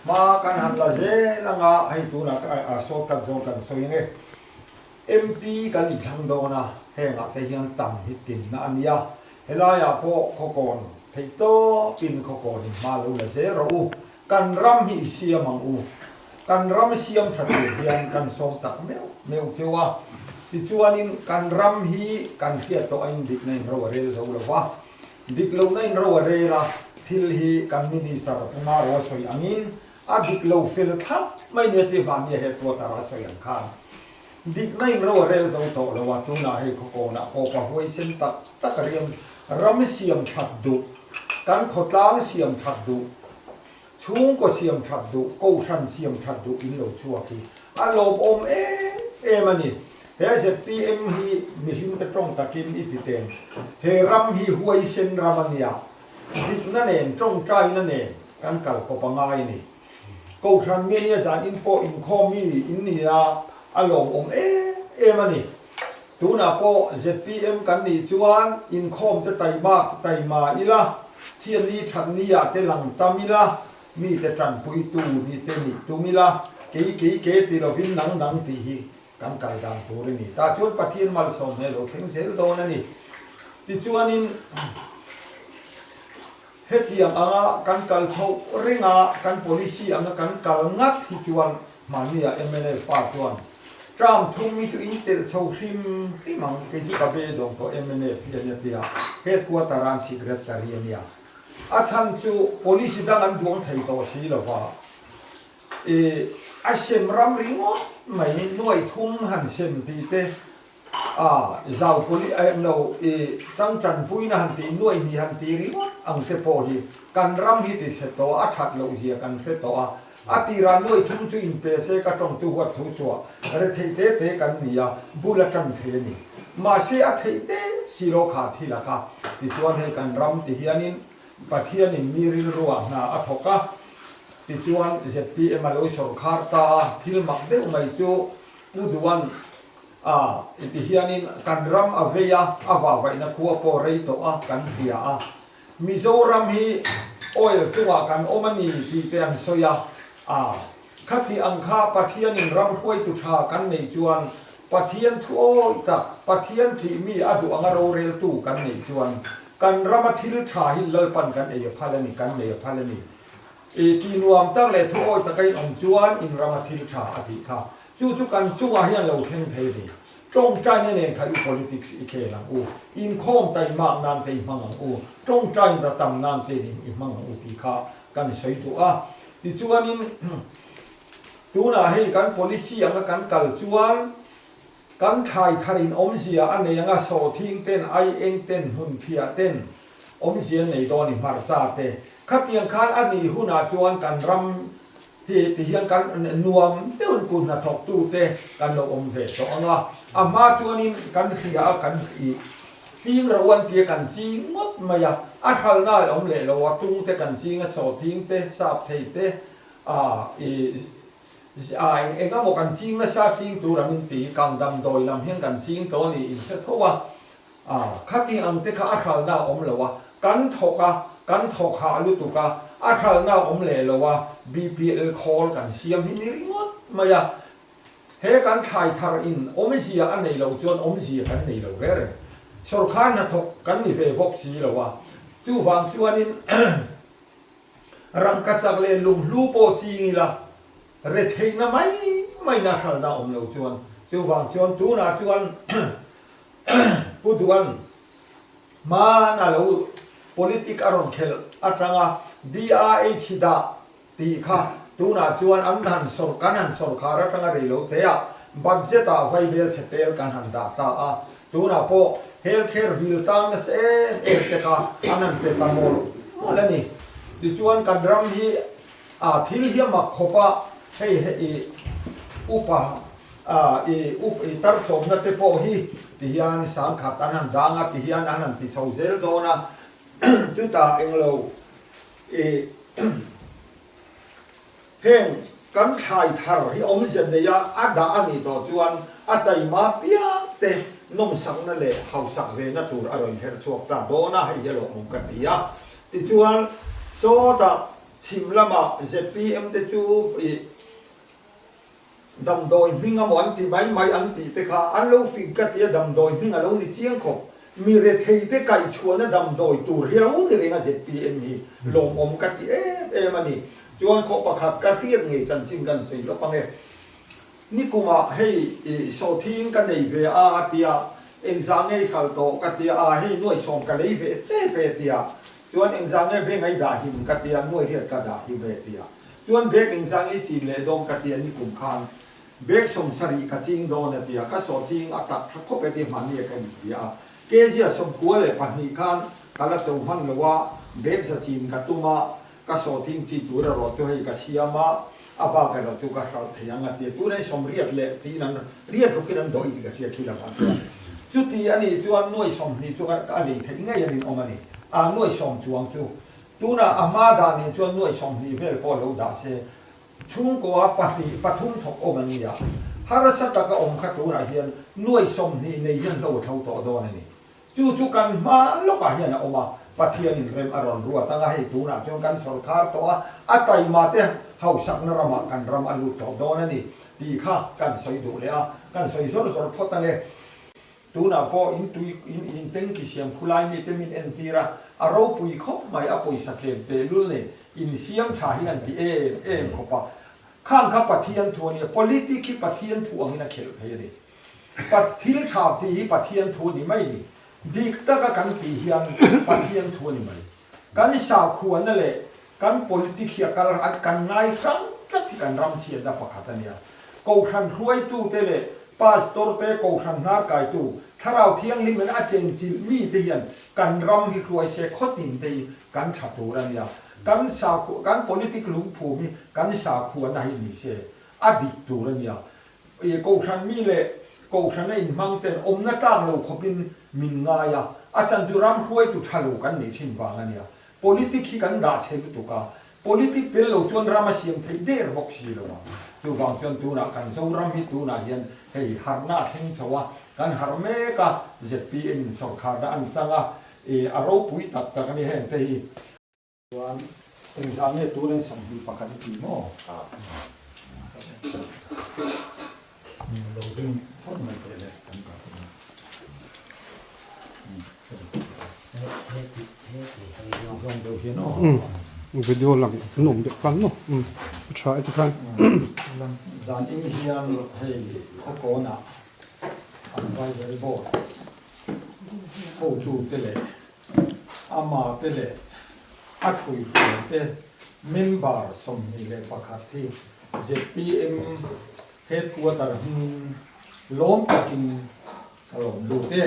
Hma kan han la zel anga hei tunah shortcut zawn kan sawi ang e. MP kan inthlang dawn a, hengah te hian tam hi tinna a nia. Helaiah pawh khawkawn theih tawpin khawkawn in hma lo la zel rawh u. Kan ram hi i siam ang u. Kan ram siam tha tur hian kan sawm tak meuh meuh cheu a. Tichuanin kan ram hi kan hriat tawh ain dikna in ro a rel zo lo va. Dik lohna in ro a rel a, thil hi kan minister Puma ro a sawi angin a dik lo fel thlap mai nia tih mahnia headquarter a sawi ang khan dikna in ro a rel zo tawh lo a, tunah hei khawkawnah pawh pa huaisen tak tak riam ram siam that duh, kan khawtlang siam that duh, chhungkaw siam that duh, kohhran siam that duh in lo chhuak hi a lawmawm em em a ni. He zpm hi mihringte tawng takin i ti teng, he ram hi huaisen ram a nia, Dikna nen, tawngtaina nen kan kal kawp a ngai a ni. Kohhran mi nia zan in pawh inkhawm mi in ni a, a lawmawm em em a ni. Tunah pawh zpm kan nih chuan inkhawm te taimak taima ila, chhiatni thatni ah te lang tam ila, mite tanpuitu ni te nih tum ila, kei kei ke ti lovin nang nang tih hi kan kal dan tur a ni. Tah chuan Pathian malsawm he lo thleng zel dawn a ni. Tichuanin hetiang anga kan kal chhoh reng a, kan policy anga kan kal ngat hi chuan hmahnia mnf pa chuan term thum hi chu in chelh chho hrim hrim ang, kei chu ka be dawng tawh mnf hi a nia tia headquarter a an secretary a nia. A chhan chu policy dang an duang thei tawh si lova. I a sem ram ringawt mai nuaithum han sem tih te, a zau pawli a em lo i tang tanpuina han tih nuaih hnih han tih ringawt ang te pawh hi kan ram hi ti chhe tawh a, a that loh zia kan hre tawh a. A tirah nuaithum chu inpe se ka tawngtu huat thu chhuah retheih te te kan ni a, bul a tan thei a ni. Mahse a theih te si lo kha thil a kha. Tichuan hei kan ram ti hianin Pathianin mi rilruah hna a thawk a, tichuan zpm a lo sawrkhar ta a, thil mak deuh mai chu Pu Duan a ti hianin kan ram a vei a, a vahvaihna khua pawh rei tawh a kan hria a, Mizoram hi oil chungah kan awm a ni tih te an sawi a, a Khati ang kha Pathianin ram hruaitu tha kan neih chuan Pathian thu awih tak, Pathian ṭih mi a duh anga roreltu kan neih chuan kan rama thil tha hi Lalpan kan ei a phal a ni, kan nei a phal a ni. I tih nuam tak leh thu awih taka in awm chuan in rama thil tha a tih kha. Chu chu kan chungah hian lo thleng thei a ni. Tawngtaina nen kha i politics i khel ang u, inkhawm taimak nan te i hmang ang u, tawngtain ra tam nan te i hmang ang u tih kha kan sawi duh a. Tichuanin tunah hei kan policy anga kan kal chuan kan thlai tharin awmzia a nei anga sawhthing ten, aieng ten, hmunphiah ten awmzia nei dawn i hmarcha te. Khatiang khan a nih hunah chuan kan ram hi tihian kan nuam deuhin kut hnathawktu te kan lo awm ve tawh ang a. A hma chuanin kan hria a kan ih Ching ro an tia kan ching ngawt mai a, a hralna a awm leh lo a, tung te kan ching a, sawhthing te, sap thei te, ah i ah eng eng emaw kan ching nasa ching tur an inti, kang damdawi lam hian kan ching tawh a ni inhre tho a, ah khati ang te kha a hralna a awm lo a, kan thawk a, kan thawk hah lutuk a, a hralna a awm leh lo a, BPL khawl kan siam hi ni ringawt mai a. He kan thlai thar in awmzia a nei lo chuan awmzia kan nei lo reng reng. Sawrkhar hnathawk kan ni ve bawk si lo a, chuvang chuanin rangkachak leh lunghlu pawh ching ila retheihna mai maina hralna awm lo chuan chuvang chuan tunah chuan Pu Duan hmana lo politic a rawn khelh atanga DRH hi dah Tih kha tunah chuan an han sawr kan han sawrkhar atanga rei lo te ah budget ah vaibel chhe tel kan han dah ta a, tunah pawh health care bill tang nasa em em te kha an han pe ta mawlh mawlh a ni. Tichuan kan ram hi a thil hi a mak khawp a, hei hei upa i up i tar chawmna te pawh hi tihian sangkhat an han dang a, tihian an han ti chho zel dawn a, chutah englo I heng kan thlai thar hi awmzia neia a dah a nih tawh chuan a taima piang te nawmsakna leh hausak vena tur a rawn her chhuak ta dawn a, hei hi a lawmawm ka ti a. Tichuan sawtah. Chhim lama zpm te chu ih damdawi hming amaw an ti mai mai an tih te kha an lo fing ka ti a, damdawi hming a lo ni chiang khawp. Mi rethei te kaihchhuahna damdawi tur hi a lo ni reng a zpm hi lawmawm ka ti em em a ni. Chuan khaw pakhat ka hriat ngei chanchin kan sawi lawk ang e. Nikumah hei i sawhthing ka nei ve a a tia, engzah nge i khalh tawh ka tia a, hei nuaihsawm ka lei ve tep e tia, chuan engzah nge beng a i dah him ka tia, nuaihriat ka dah him e tia, chuan bag engzah nge i chin leh dawn ka tia nikum khan bag sawmsarih ka ching dawn a tia, ka sawhthing a tak tha khawp e tia hmanni a ka inbia a, kg 92 khan ka la cho hman lo a, bag za chin ka tum a, Ka sawhthing chi tur erawh chu hei ka siam a, a bak erawh chu ka hralh thei ang a ti a. Tunah hi sawmriat leh tiin an riat rukin an dawih tih ka hria khi lamah chuan. Chuti a nih chuan nuai 20 chu a lei theih ngei a rinawm a ni. A nuai sawm chuang chu tunah a hma dan nih chuan nuai 20 vel pawh lo dah se chhungkaw pahnih pathum thawk awm an ni a. Harsa taka awm kha tunah hian nuai 20 nei hian hlo a tho tawh dawn a ni. Chu chu kan hma lawkah hian a awm a, Pathianin rem a rawn ruat ang a, hei tunah chuan kan sawrkhar tawh a, a taima te hausakna ramah kan ram a lut tawh dawn a ni tih kha kan sawi duh leh a, kan sawi zawr zawr phawt ang e. Tunah pawh in tui in in tanki siam khulai mite min entir a, a ropui khawp mai, a pawisa tlem tehlul nen in siam tha hi an ti em em khawp a, khang kha Pathian thu a nia, politic hi Pathian thu angin a khelh thei a ni. Thil tha tih hi Pathian thu a ni mai ni. Dik taka kan tih hian Pathian thu a ni mai. Kan sakhuana leh kan politic hi a kal a kan ngai hrang tlat hi kan ram chhiatna pakhat a nia. Kohhran hruaitute leh Pastor te, Kohhran hnar kaitu, Thlarau Thianghlim in a chenchilh mite hian kan ram hi hruai se khawtin te hi kan tha tur a nia. Kan sakhua, kan politic lungphum hi kan sakhuana hi ni se a dik tur a nia. I Kohhran mi leh Kohhrana inhmang ten awmna tlak lo khawpin min ngai a, a chan chu ram hruaitu tha lo kan neih thin vang a nia. Politic hi kan dah chhe lutuk a, politic tel lo chuan ram a siam theih der bawk si lo a. Chuvang chuan tunah kan Zoram hi tunah hian hei harhna a thleng chho a, kan harh mek a, zpm in sawrkharna an chang a, i a ropui tak tak a ni heng te hi. Chuan engzah nge tun an 21 i ti maw? Lo ding phawt mai teh le kan kal tawh ang. Zawng deuh hian aw. Video lang an awm deuh khan maw? A tha e tikhan. Zan in hian hei khawkawnah advisory board hotute leh Ama te leh a thuihruai te member 21 hi zpm headquarter hmingin lawm takin ka lawm lut e.